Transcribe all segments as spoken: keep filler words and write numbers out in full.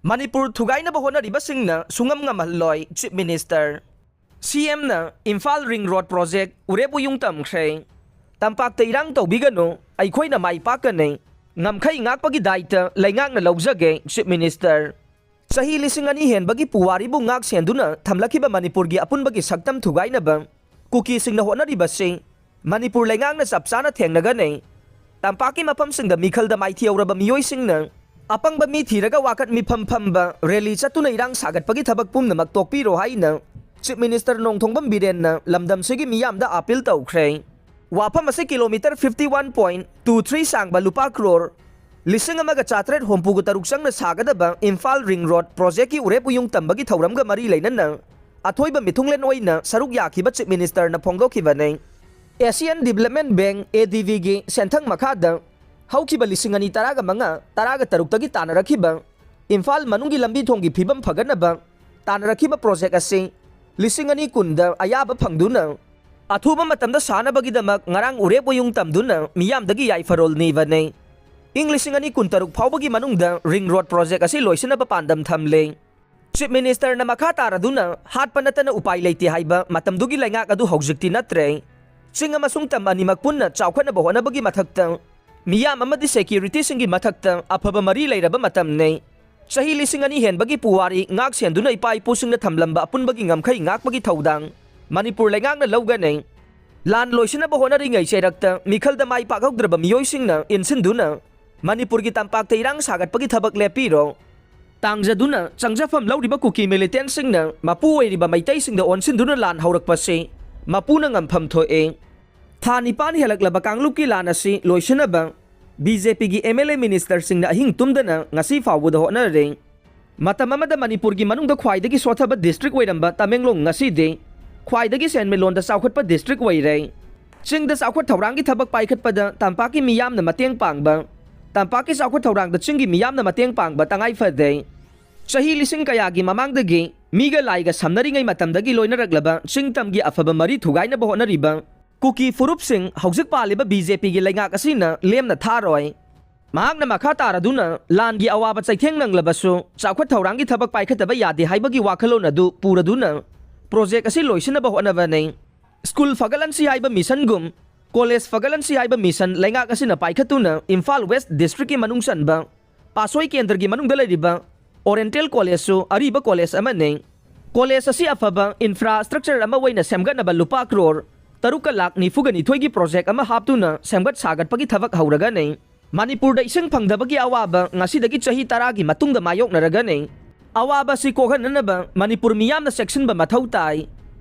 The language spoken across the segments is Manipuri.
ꯃꯅꯤꯄꯨꯔ ꯊꯨꯒꯥꯏꯅꯕ ꯍꯣꯠꯅꯔꯤꯕꯁꯤꯡꯅ ꯁꯨꯡꯉꯝ ꯉꯝꯍꯜꯂꯣꯏ, Chief Minister꯫ CMꯅ ꯏꯝꯐꯥꯜ ꯔꯤꯡ ꯔꯣꯗ ꯄ꯭ꯔꯣꯖꯦꯛ ꯎꯔꯦꯞ ꯎꯌꯨꯡ ꯇꯝꯈ꯭ꯔꯦ꯫ ꯇꯝꯄꯥꯛꯇ ꯏꯔꯥꯡ ꯇꯧꯕꯤꯒꯅꯨ, ꯑꯩꯈꯣꯏꯅ ꯃꯥꯏ ꯄꯥꯛꯀꯅꯤ꯫ ꯉꯝꯈꯩ ꯉꯥꯛꯄꯒꯤ ꯗꯥꯏꯇ ꯂꯩꯉꯥꯛꯅ ꯂꯧꯖꯒꯦ, Chief Minister꯫ ꯆꯍꯤ ꯂꯤꯁꯤꯡ ꯑꯅꯤ ꯍꯦꯟꯕꯒꯤ ꯄꯨꯋꯥꯔꯤꯕꯨ ꯉꯥꯛ ꯁꯦꯟꯗꯨꯅ ꯊꯝꯂꯛꯈꯤꯕ ꯃꯅꯤꯄꯨꯔꯒꯤ ꯑꯄꯨꯟꯕꯒꯤ ꯁꯛꯇꯝ ꯊꯨꯒꯥꯏꯅꯕ ꯀꯨꯀꯤꯁꯤꯡꯅ ꯍꯣꯠꯅꯔꯤꯕꯁꯤ ꯃꯅꯤꯄꯨꯔ ꯂꯩꯉꯥꯛꯅ ꯆꯞ ꯆꯥꯅ ꯊꯦꯡꯅꯒꯅꯤ꯫ ꯇꯝꯄꯥꯛꯀꯤ ꯃꯐꯝꯁꯤꯡꯗ ꯃꯤꯈꯜꯗ ꯃꯥꯏꯊꯤꯍꯧꯔꯕ ꯃꯤꯑꯣꯏꯁꯤꯡꯅ ꯑꯄꯪꯕ ꯃꯤ ꯊꯤꯔꯒ ꯋꯥꯀꯠ ꯃꯤꯐꯝ ꯐꯝꯕ, ꯔꯦꯂꯤ ꯆꯠꯇꯨꯅ ꯏꯔꯥꯡ ꯁꯥꯒꯠꯄꯒꯤ ꯊꯕꯛ ꯄꯨꯝꯅꯃꯛ ꯇꯣꯛꯄꯤꯔꯣ ꯍꯥꯏꯅ Chief Minister ꯅꯣꯡꯊꯣꯝꯕꯝ ꯕꯤꯔꯦꯟꯅ ꯂꯝꯗꯝꯁꯤꯒꯤ ꯃꯤꯌꯥꯝꯗ ꯑꯥꯄꯤꯜ ꯇꯧꯈ꯭ꯔꯦ꯫ ꯋꯥꯐꯝ ꯑꯁꯤ kilometre fifty one point two three ꯁꯥꯡꯕ ꯂꯨꯄꯥ ꯀ꯭ꯔꯣꯔ ꯂꯤꯁꯤꯡ ꯑꯃꯒ ꯆꯥꯇ꯭ꯔꯦꯠ ꯍꯨꯝꯐꯨꯒ ꯇꯔꯨꯛ ꯆꯪꯅ ꯁꯥꯒꯗꯕ ꯏꯝꯐꯥꯜ ꯔꯤꯡ ꯔꯣꯗ ꯄ꯭ꯔꯣꯖꯦꯛꯀꯤ ꯎꯔꯦꯞ ꯎꯌꯨꯡ ꯇꯝꯕꯒꯤ ꯊꯧꯔꯝꯒ ꯃꯔꯤ ꯂꯩꯅꯅ ꯑꯊꯣꯏꯕ ꯃꯤꯊꯨꯡꯂꯦꯟ ꯑꯣꯏꯅ ꯁꯔꯨꯛ ꯌꯥꯈꯤꯕ Chief Ministerꯅ ꯐꯣꯡꯗꯣꯛꯈꯤꯕꯅꯤ꯫ Asian Development Bank, ADBꯒꯤ ꯁꯦꯟꯊꯪ ꯃꯈꯥꯗ ꯍꯧꯈꯤꯕ ꯂꯤꯁꯤꯡ ꯑꯅꯤ ꯇꯔꯥꯒ ꯃꯉꯥ, ꯇꯔꯥꯒ ꯇꯔꯨꯛꯇꯒꯤ ꯇꯥꯟꯅꯔꯛꯈꯤꯕ ꯏꯝꯐꯥꯜ ꯃꯅꯨꯡꯒꯤ ꯂꯝꯕꯤ ꯊꯣꯡꯒꯤ ꯐꯤꯕꯝ ꯐꯒꯠꯅꯕ ꯇꯥꯟꯅꯔꯛꯈꯤꯕ ꯄ꯭ꯔꯣꯖꯦꯛ ꯑꯁꯤ ꯂꯤꯁꯤꯡ ꯑꯅꯤ ꯀꯨꯟꯗ ꯑꯌꯥꯕ ꯐꯪꯗꯨꯅ ꯑꯊꯨꯕ ꯃꯇꯝꯗ ꯁꯥꯅꯕꯒꯤꯗꯃꯛ ꯉꯔꯥꯡ ꯎꯔꯦꯞ ꯎꯌꯨꯡ ꯇꯝꯗꯨꯅ ꯃꯤꯌꯥꯝꯗꯒꯤ ꯌꯥꯏꯐꯔꯣꯜ ꯅꯤꯕꯅꯤ꯫ ꯏꯪ ꯂꯤꯁꯤꯡ ꯑꯅꯤ ꯀꯨꯟꯇꯔꯨꯛ ꯐꯥꯎꯕꯒꯤ ꯃꯅꯨꯡꯗ ꯔꯤꯡ ꯔꯣꯗ ꯄ꯭ꯔꯣꯖꯦꯛ ꯑꯁꯤ ꯂꯣꯏꯁꯤꯟꯅꯕ ꯄꯥꯟꯗꯝ ꯊꯝꯂꯤ꯫ Chief Ministerꯅ ꯃꯈꯥ ꯇꯥꯔꯗꯨꯅ ꯍꯥꯠꯄ ꯅꯠꯇꯅ ꯎꯄꯥꯏ ꯂꯩꯇꯦ ꯍꯥꯏꯕ ꯃꯇꯝꯗꯨꯒꯤ ꯂꯩꯉꯥꯛ ꯑꯗꯨ ꯍꯧꯖꯤꯛꯇꯤ ꯅꯠꯇ꯭ꯔꯦ꯫ ꯆꯤꯡ ꯑꯃꯁꯨꯡ ꯇꯝ ꯑꯅꯤꯃꯛ ꯄꯨꯟꯅ ꯆꯥꯎꯈꯠꯅꯕ ꯍꯣꯠꯅꯕꯒꯤ ꯃꯊꯛꯇ ꯃꯤꯌꯥꯝ ꯑꯃꯗꯤ ꯁꯦꯀ꯭ꯌꯨꯔꯤꯇꯤꯁꯤꯡꯒꯤ ꯃꯊꯛꯇ ꯑꯐꯕ ꯃꯔꯤ ꯂꯩꯔꯕ ꯃꯇꯝꯅꯤ꯫ ꯆꯍꯤ ꯂꯤꯁꯤꯡ ꯑꯅꯤ ꯍꯦꯟꯕꯒꯤ ꯄꯨꯋꯥꯔꯤ ꯉꯥꯛ ꯁꯦꯟꯗꯨꯅ ꯏꯄꯥ ꯏꯄꯨꯁꯤꯡꯅ ꯊꯝꯂꯝꯕ ꯑꯄꯨꯟꯕꯒꯤ ꯉꯝꯈꯩ ꯉꯥꯛꯄꯒꯤ ꯊꯧꯗꯥꯡ ꯃꯅꯤꯄꯨꯔ ꯂꯩꯉꯥꯛꯅ ꯂꯧꯒꯅꯤ꯫ ꯂꯥꯟ ꯂꯣꯏꯁꯤꯟꯅꯕ ꯍꯣꯠꯅꯔꯤꯉꯩ ꯆꯩꯔꯛꯇ ꯃꯤꯈꯜꯗ ꯃꯥꯏ ꯄꯥꯛꯍꯧꯗ꯭ꯔꯕ ꯃꯤꯑꯣꯏꯁꯤꯡꯅ ꯏꯟꯁꯤꯟꯗꯨꯅ ꯃꯅꯤꯄꯨꯔꯒꯤ ꯇꯝꯄꯥꯛꯇ ꯏꯔꯥꯡ ꯁꯥꯒꯠꯄꯒꯤ ꯊꯕꯛ ꯂꯦꯞꯄꯤꯔꯣ꯫ ꯇꯥꯡꯖꯗꯨꯅ ꯆꯪꯖꯐꯝ ꯂꯧꯔꯤꯕ ꯀꯨꯀꯤ ꯃꯤꯂꯤꯇꯦꯟꯁꯤꯡꯅ ꯃꯄꯨ ꯑꯣꯏꯔꯤꯕ ꯃꯩꯇꯩꯁꯤꯡꯗ ꯑꯣꯟꯁꯤꯟꯗꯨꯅ ꯂꯥꯟ ꯍꯧꯔꯛꯄꯁꯤ ꯃꯄꯨꯅ ꯉꯝꯐꯝ ꯊꯣꯛꯏ꯫ ꯊꯥ ꯅꯤꯄꯥꯟ ꯍꯦꯜꯂꯛꯂꯕ ꯀꯥꯡꯂꯨꯞꯀꯤ ꯂꯥꯟ ꯑꯁꯤ ꯂꯣꯏꯁꯤꯟꯅꯕ BJPꯒꯤ MLA ministerꯁꯤꯡꯅ ꯑꯍꯤꯡ ꯇꯨꯝꯗꯅ ꯉꯁꯤ ꯐꯥꯎꯕꯗ ꯍꯣꯠꯅꯔꯤ꯫ ꯃꯇꯝ ꯑꯃꯗ ꯃꯅꯤꯄꯨꯔꯒꯤ ꯃꯅꯨꯡꯗ ꯈ꯭ꯋꯥꯏꯗꯒꯤ ꯁꯣꯠꯊꯕ district ꯑꯣꯏꯔꯝꯕ ꯇꯃꯦꯡꯂꯣꯡ ꯉꯁꯤꯗꯤ ꯈ꯭ꯋꯥꯏꯗꯒꯤ ꯁꯦꯟꯃꯤꯠꯂꯣꯟꯗ ꯆꯥꯎꯈꯠꯄ district ꯑꯣꯏꯔꯦ꯫ ꯆꯤꯡꯗ ꯆꯥꯎꯈꯠ ꯊꯧꯔꯥꯡꯒꯤ ꯊꯕꯛ ꯄꯥꯏꯈꯠꯄꯗ ꯇꯝꯄꯥꯛꯀꯤ ꯃꯤꯌꯥꯝꯅ ꯃꯇꯦꯡ ꯄꯥꯡꯕ, ꯇꯝꯄꯥꯛꯀꯤ ꯆꯥꯎꯈꯠ ꯊꯧꯔꯥꯡꯗ ꯆꯤꯡꯒꯤ ꯃꯤꯌꯥꯝꯅ ꯃꯇꯦꯡ ꯄꯥꯡꯕ ꯇꯉꯥꯏ ꯐꯗꯦ꯫ ꯆꯍꯤ ꯂꯤꯁꯤꯡ ꯀꯌꯥꯒꯤ ꯃꯃꯥꯡꯗꯒꯤ ꯃꯤꯒ ꯂꯥꯏꯒ ꯁꯝꯅꯔꯤꯉꯩ ꯃꯇꯝꯗꯒꯤ ꯂꯣꯏꯅꯔꯛꯂꯕ ꯆꯤꯡ ꯇꯝꯒꯤ ꯑꯐꯕ ꯃꯔꯤ ꯊꯨꯒꯥꯏꯅꯕ ꯍꯣꯠꯅꯔꯤꯕ ꯀꯨꯀꯤ ꯐꯨꯔꯨꯞꯁꯤꯡ ꯍꯧꯖꯤꯛ ꯄꯥꯜꯂꯤꯕ BJPꯒꯤ ꯂꯩꯉꯥꯛ ꯑꯁꯤꯅ ꯂꯦꯝꯅ ꯊꯥꯔꯣꯏ꯫ ꯃꯍꯥꯛꯅ ꯃꯈꯥ ꯇꯥꯔꯗꯨꯅ ꯂꯥꯟꯒꯤ ꯑꯋꯥꯕ ꯆꯩꯊꯦꯡ ꯅꯪꯂꯕꯁꯨ ꯆꯥꯎꯈꯠ ꯊꯧꯔꯥꯡꯒꯤ ꯊꯕꯛ ꯄꯥꯏꯈꯠꯇꯕ ꯌꯥꯗꯦ ꯍꯥꯏꯕꯒꯤ ꯋꯥꯈꯜꯂꯣꯟ ꯑꯗꯨ ꯄꯨꯔꯗꯨꯅ ꯄ꯭ꯔꯣꯖꯦꯛ ꯑꯁꯤ ꯂꯣꯏꯁꯤꯟꯅꯕ ꯍꯣꯠꯅꯕꯅꯤ꯫ ꯁ꯭ꯀꯨꯜ ꯐꯒꯠꯍꯟꯁꯤ ꯍꯥꯏꯕ ꯃꯤꯁꯟꯒꯨꯝ ꯀꯣꯂꯦꯖ ꯐꯒꯠꯍꯟꯁꯤ ꯍꯥꯏꯕ ꯃꯤꯁꯟ ꯂꯩꯉꯥꯛ ꯑꯁꯤꯅ ꯄꯥꯏꯈꯠꯇꯨꯅ ꯏꯝꯐꯥꯜ ꯋꯦꯁ ꯗꯤꯁꯇ꯭ꯔꯤꯛꯀꯤ ꯃꯅꯨꯡ ꯆꯟꯕ ꯄꯥꯁꯣꯏ ꯀꯦꯟꯗ꯭ꯔꯒꯤ ꯃꯅꯨꯡꯗ ꯂꯩꯔꯤꯕ ꯑꯣꯔꯤꯌꯦꯟꯇꯦꯜ ꯀꯣꯂꯦꯖꯁꯨ ꯑꯔꯤꯕ ꯀꯣꯂꯦꯖ ꯑꯃꯅꯤ꯫ ꯀꯣꯂꯦꯖ ꯑꯁꯤ ꯑꯐꯕ ꯏꯟꯐ꯭ꯔꯥꯁ꯭ꯇ꯭ꯔꯛꯆꯔ ꯑꯃ ꯑꯣꯏꯅ ꯁꯦꯝꯒꯠꯅꯕ ꯂꯨꯄꯥ ꯀ꯭ꯔꯣꯔ ꯇꯔꯨꯛꯀ ꯂꯥꯛ ꯅꯤꯐꯨꯒ ꯅꯤꯊꯣꯏꯒꯤ ꯄ꯭ꯔꯣꯖꯦꯛ ꯑꯃ ꯍꯥꯞꯇꯨꯅ ꯁꯦꯝꯒꯠ ꯁꯥꯒꯠꯄꯒꯤ ꯊꯕꯛ ꯍꯧꯔꯒꯅꯤ꯫ ꯃꯅꯤꯄꯨꯔꯗ ꯏꯁꯤꯡ ꯐꯪꯗꯕꯒꯤ ꯑꯋꯥꯕ ꯉꯁꯤꯗꯒꯤ ꯆꯍꯤ ꯇꯔꯥꯒꯤ ꯃꯇꯨꯡꯗ ꯃꯥꯌꯣꯛꯅꯔꯒꯅꯤ꯫ ꯑꯋꯥꯕ ꯑꯁꯤ ꯀꯣꯛꯍꯟꯅꯅꯕ ꯃꯅꯤꯄꯨꯔ ꯃꯤꯌꯥꯝꯅ ꯆꯦꯛꯁꯤꯟꯕ ꯃꯊꯧ ꯇꯥꯏ꯫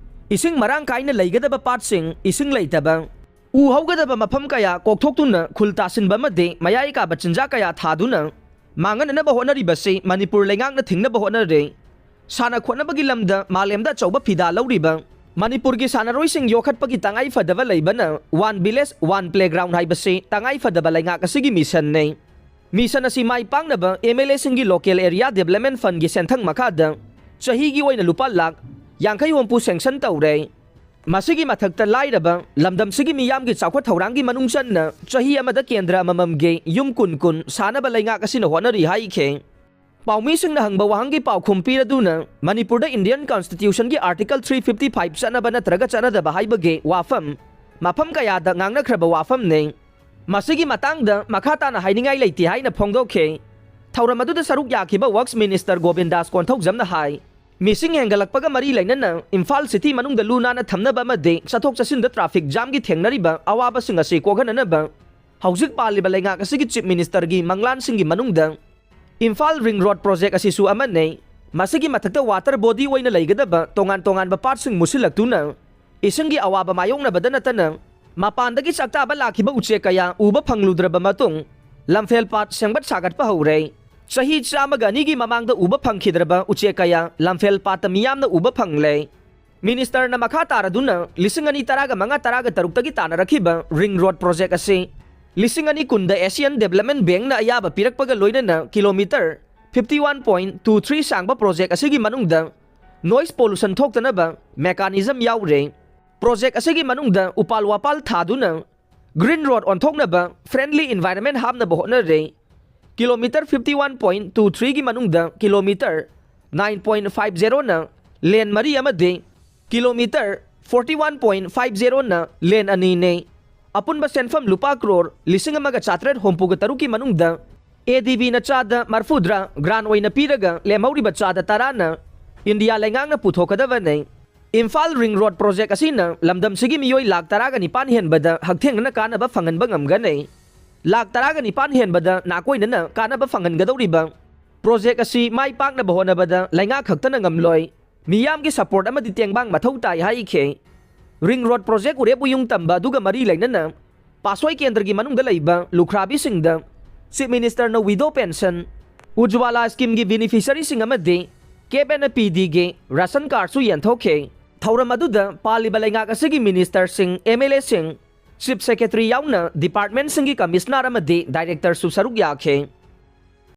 ꯏꯁꯤꯡ ꯃꯔꯥꯡ ꯀꯥꯏꯅ ꯂꯩꯒꯗꯕ ꯄꯥꯠꯁꯤꯡ ꯏꯁꯤꯡ ꯂꯩꯇꯕ, ꯎ ꯍꯧꯒꯗꯕ ꯃꯐꯝ ꯀꯌꯥ ꯀꯣꯛꯊꯣꯛꯇꯨꯅ ꯈꯨꯜ ꯇꯥꯁꯤꯟꯕ ꯑꯃꯗꯤ ꯃꯌꯥꯏ ꯀꯥꯕ ꯆꯤꯟꯖꯥꯛ ꯀꯌꯥ ꯊꯥꯗꯨꯅ ꯃꯥꯡꯍꯟꯅꯅꯕ ꯍꯣꯠꯅꯔꯤꯕꯁꯤ ꯃꯅꯤꯄꯨꯔ ꯂꯩꯉꯥꯛꯅ ꯊꯤꯡꯅꯕ ꯍꯣꯠꯅꯔꯦ꯫ ꯁꯥꯟꯅ ꯈꯣꯠꯅꯕꯒꯤ ꯂꯝꯗ ꯃꯥꯂꯦꯝꯗ ꯑꯆꯧꯕ ꯐꯤꯗꯥ ꯂꯧꯔꯤꯕ ꯃꯅꯤꯄꯨꯔꯒꯤ ꯁꯥꯟꯅꯔꯣꯏꯁꯤꯡ ꯌꯣꯛꯈꯠꯄꯒꯤ ꯇꯉꯥꯏ ꯐꯗꯕ ꯂꯩꯕꯅ One Village One Playground ꯍꯥꯏꯕꯁꯤ ꯇꯉꯥꯏ ꯐꯗꯕ ꯂꯩꯉꯥꯛ ꯑꯁꯤꯒꯤ ꯃꯤꯁꯟꯅꯤ꯫ ꯃꯤꯁꯟ ꯑꯁꯤ ꯃꯥꯏ ꯄꯥꯛꯅꯕ ꯑꯦꯝ ꯑꯦꯜ ꯑꯦꯁꯤꯡꯒꯤ ꯂꯣꯀꯦꯜ ꯑꯦꯔꯤꯌꯥ ꯗꯦꯕꯂꯞꯃꯦꯟ ꯐꯟꯒꯤ ꯁꯦꯟꯊꯪ ꯃꯈꯥꯗ ꯆꯍꯤꯒꯤ ꯑꯣꯏꯅ ꯂꯨꯄꯥ ꯂꯥꯛ ꯌꯥꯡꯈꯩ ꯍꯨꯝꯐꯨ ꯁꯦꯡꯁꯟ ꯇꯧꯔꯦ꯫ ꯃꯁꯤꯒꯤ ꯃꯊꯛꯇ ꯂꯥꯏꯔꯕ ꯂꯝꯗꯝꯁꯤꯒꯤ ꯃꯤꯌꯥꯝꯒꯤ ꯆꯥꯎꯈꯠ ꯊꯧꯔꯥꯡꯒꯤ ꯃꯅꯨꯡ ꯆꯟꯅ ꯆꯍꯤ ꯑꯃꯗ ꯀꯦꯟꯗ꯭ꯔ ꯑꯃꯃꯝꯒꯤ ꯌꯨꯝ ꯀꯨꯟ ꯀꯨꯟ ꯁꯥꯅꯕ ꯂꯩꯉꯥꯛ ꯑꯁꯤꯅ ꯍꯣꯠꯅꯔꯤ ꯍꯥꯏꯈꯤ꯫ ꯄꯥꯎꯃꯤꯁꯤꯡꯅ ꯍꯪꯕ ꯋꯥꯍꯪꯒꯤ ꯄꯥꯎꯈꯨꯝ ꯄꯤꯔꯗꯨꯅ ꯃꯅꯤꯄꯨꯔꯗ ꯏꯟꯗꯤꯌꯟ ꯀꯟꯁꯇꯤꯇ꯭ꯌꯨꯁꯟꯒꯤ ꯑꯥꯔꯇꯤꯀꯜ ꯊ꯭ꯔꯤ ꯐꯤꯐꯇꯤ ꯐꯥꯏꯚ ꯆꯠꯅꯕ ꯅꯠꯇ꯭ꯔꯒ ꯆꯠꯅꯗꯕ ꯍꯥꯏꯕꯒꯤ ꯋꯥꯐꯝ ꯃꯐꯝ ꯀꯌꯥꯗ ꯉꯥꯡꯅꯈ꯭ꯔꯕ ꯋꯥꯐꯝꯅꯤ꯫ ꯃꯁꯤꯒꯤ ꯃꯇꯥꯡꯗ ꯃꯈꯥ ꯇꯥꯅ ꯍꯥꯏꯅꯤꯡꯉꯥꯏ ꯂꯩꯇꯦ ꯍꯥꯏꯅ ꯐꯣꯡꯗꯣꯛꯈꯤ꯫ ꯊꯧꯔꯝ ꯑꯗꯨꯗ ꯁꯔꯨꯛ ꯌꯥꯈꯤꯕ ꯋꯔꯛꯁ ꯃꯤꯅꯤꯁꯇꯔ ꯒꯣꯕꯤꯟꯗꯥꯁ ꯀꯣꯟꯊꯧꯖꯝꯅ ꯍꯥꯏ, ꯃꯤꯁꯤꯡ ꯍꯦꯟꯒꯠꯂꯛꯄꯒ ꯃꯔꯤ ꯂꯩꯅꯅ ꯏꯝꯐꯥꯜ ꯁꯤꯇꯤ ꯃꯅꯨꯡꯗ ꯂꯨ ꯅꯥꯟꯅ ꯊꯝꯅꯕ ꯑꯃꯗꯤ ꯆꯠꯊꯣꯛ ꯆꯠꯁꯤꯟꯗ ꯇ꯭ꯔꯥꯐꯤꯛ ꯖꯥꯝꯒꯤ ꯊꯦꯡꯅꯔꯤꯕ ꯑꯋꯥꯕꯁꯤꯡ ꯑꯁꯤ ꯀꯣꯛꯍꯟꯅꯅꯕ ꯍꯧꯖꯤꯛ ꯄꯥꯜꯂꯤꯕ ꯂꯩꯉꯥꯛ ꯑꯁꯤꯒꯤ ꯆꯤꯐ ꯃꯤꯅꯤꯁꯇꯔꯒꯤ ꯃꯪꯂꯥꯟꯁꯤꯡꯒꯤ ꯃꯅꯨꯡꯗ ꯏꯝꯐꯥꯜ ꯔꯤꯡ ꯔꯣꯗ ꯄ꯭ꯔꯣꯖꯦꯛ ꯑꯁꯤꯁꯨ ꯑꯃꯅꯤ꯫ ꯃꯁꯤꯒꯤ ꯃꯊꯛꯇ ꯋꯥꯇꯔ ꯕꯣꯗꯤ ꯑꯣꯏꯅ ꯂꯩꯒꯗꯕ ꯇꯣꯉꯥꯟ ꯇꯣꯉꯥꯟꯕ ꯄꯥꯔꯠꯁꯤꯡ ꯃꯨꯠꯁꯤꯜꯂꯛꯇꯨꯅ ꯏꯁꯤꯡꯒꯤ ꯑꯋꯥꯕ ꯃꯥꯌꯣꯛꯅꯕꯗ ꯅꯠꯇꯅ ꯃꯄꯥꯟꯗꯒꯤ ꯆꯥꯛꯇꯥꯕ ꯂꯥꯛꯈꯤꯕ ꯎꯆꯦꯛ ꯀꯌꯥ ꯎꯕ ꯐꯪꯂꯨꯗ꯭ꯔꯕ ꯃꯇꯨꯡ ꯂꯝꯐꯦꯜ ꯄꯥꯠ ꯁꯦꯝꯒꯠ ꯁꯥꯒꯠꯄ ꯍꯧꯔꯦ꯫ ꯆꯍꯤ ꯆꯥꯝꯃꯒ ꯑꯅꯤꯒꯤ ꯃꯃꯥꯡꯗ ꯎꯕ ꯐꯪꯈꯤꯗ꯭ꯔꯕ ꯎꯆꯦꯛ ꯀꯌꯥ ꯂꯝꯐꯦꯜ ꯄꯥꯠꯇ ꯃꯤꯌꯥꯝꯅ ꯎꯕ ꯐꯪꯂꯦ꯫ ꯃꯤꯅꯤꯁꯇꯔꯅ ꯃꯈꯥ ꯇꯥꯔꯗꯨꯅ ꯂꯤꯁꯤꯡ ꯑꯅꯤ ꯇꯔꯥꯒ ꯃꯉꯥ ꯇꯔꯥꯒ ꯇꯔꯨꯛꯇꯒꯤ ꯇꯥꯟꯅꯔꯛꯈꯤꯕ ꯔꯤꯡ ꯔꯣꯗ ꯄ꯭ꯔꯣꯖꯦꯛ ꯑꯁꯤ ꯂꯤꯁꯤꯡ ꯑꯅꯤ ꯀꯨꯟꯗ ꯑꯦꯁꯤꯌꯥꯟ ꯗꯦꯕꯂꯞꯃꯦꯟ ꯕꯦꯡꯛꯅ ꯑꯌꯥꯕ ꯄꯤꯔꯛꯄꯒ ꯂꯣꯏꯅꯅ kilometre fifty one point two three ꯁꯥꯡꯕ ꯄ꯭ꯔꯣꯖꯦꯛ ꯑꯁꯤꯒꯤ ꯃꯅꯨꯡꯗ ꯅꯣꯏꯁ ꯄꯣꯂꯨꯁꯟ ꯊꯣꯛꯇꯅꯕ ꯃꯦꯀꯥꯅꯤꯖꯝ ꯌꯥꯎꯔꯦ꯫ ꯄ꯭ꯔꯣꯖꯦꯛ ꯑꯁꯤꯒꯤ ꯃꯅꯨꯡꯗ ꯎꯄꯥꯜ ꯋꯥꯄꯥꯜ ꯊꯥꯗꯨꯅ Green Road ꯑꯣꯟꯊꯣꯛꯅꯕ friendly environment ꯍꯥꯞꯅꯕ ꯍꯣꯠꯅꯔꯦ꯫ Kilometer fifty one point two three ꯒꯤ ꯃꯅꯨꯡꯗ kilometer nine point five zero ꯅ lane ꯃꯔꯤ ꯑꯃꯗꯤ kilometer forty one point five zero ꯅ lane ꯑꯅꯤꯅꯤ꯫ ꯑꯄꯨꯟꯕ ꯁꯦꯟꯐꯝ ꯂꯨꯄꯥ ꯀ꯭ꯔꯣꯔ ꯂꯤꯁꯤꯡ ꯑꯃꯒ ꯆꯥꯇ꯭ꯔꯦꯠ ꯍꯨꯝꯐꯨꯒ ꯇꯔꯨꯛꯀꯤ ꯃꯅꯨꯡꯗ ADB ꯅ ꯆꯥꯗ ꯃꯔꯐꯨꯗ꯭ꯔꯥ grant ꯑꯣꯏꯅ ꯄꯤꯔꯒ ꯂꯦꯝꯍꯧꯔꯤꯕ ꯆꯥꯗ ꯇꯔꯥꯅ ꯏꯟꯗꯤꯌꯥ ꯂꯩꯉꯥꯛꯅ ꯄꯨꯊꯣꯛꯀꯗꯕꯅꯤ꯫ ꯏꯝꯐꯥꯜ Ring Road project ꯑꯁꯤꯅ ꯂꯝꯗꯝꯁꯤꯒꯤ ꯃꯤꯑꯣꯏ ꯂꯥꯈ ꯇꯔꯥꯒ ꯅꯤꯄꯥꯟ ꯍꯦꯟꯕꯗ ꯍꯛꯊꯦꯡꯅꯅ ꯀꯥꯟꯅꯕ ꯐꯪꯍꯟꯕ ꯉꯝꯒꯅꯤ꯫ ꯂꯥꯈ ꯇꯔꯥꯒ ꯅꯤꯄꯥꯟ ꯍꯦꯟꯕꯗ ꯅꯥꯀꯣꯏꯅꯅ ꯀꯥꯟꯅꯕ ꯐꯪꯍꯟꯒꯗꯧꯔꯤꯕ project ꯑꯁꯤ ꯃꯥꯏ ꯄꯥꯛꯅꯕ ꯍꯣꯠꯅꯕꯗ ꯂꯩꯉꯥꯛ ꯈꯛꯇꯅ ꯉꯝꯂꯣꯏ꯫ ꯃꯤꯌꯥꯝꯒꯤ support ꯑꯃꯗꯤ ꯇꯦꯡꯕꯥꯡ ꯃꯊꯧ ꯇꯥꯏ ꯍꯥꯏꯈꯤ꯫ Ring Road project ꯎꯔꯦꯞ ꯎꯌꯨꯡ ꯇꯝꯕ ꯑꯗꯨꯒ ꯃꯔꯤ ꯂꯩꯅꯅ ꯄꯥꯁꯣꯏ ꯀꯦꯟꯗ꯭ꯔꯒꯤ ꯃꯅꯨꯡꯗ ꯂꯩꯕ ꯂꯨꯈ꯭ꯔꯥꯕꯤꯁꯤꯡꯗ Chief Minister ꯅ widow pension, Ujjwala scheme ꯒꯤ beneficiary ꯁꯤꯡ ꯑꯃꯗꯤ K P N P D ꯒꯤ ration card ꯁꯨ ꯌꯦꯟꯊꯣꯛꯈꯤ꯫ ꯊꯧꯔꯝ ꯑꯗꯨꯗ ꯄꯥꯜꯂꯤꯕ ꯂꯩꯉꯥꯛ ꯑꯁꯤꯒꯤ minister ꯁꯤꯡ, M L A ꯁꯤꯡ, Chief Secretary ꯌꯥꯎꯅ department ꯁꯤꯡꯒꯤ commissioner ꯑꯃꯗꯤ director ꯁꯨ ꯁꯔꯨꯛ ꯌꯥꯈꯤ꯫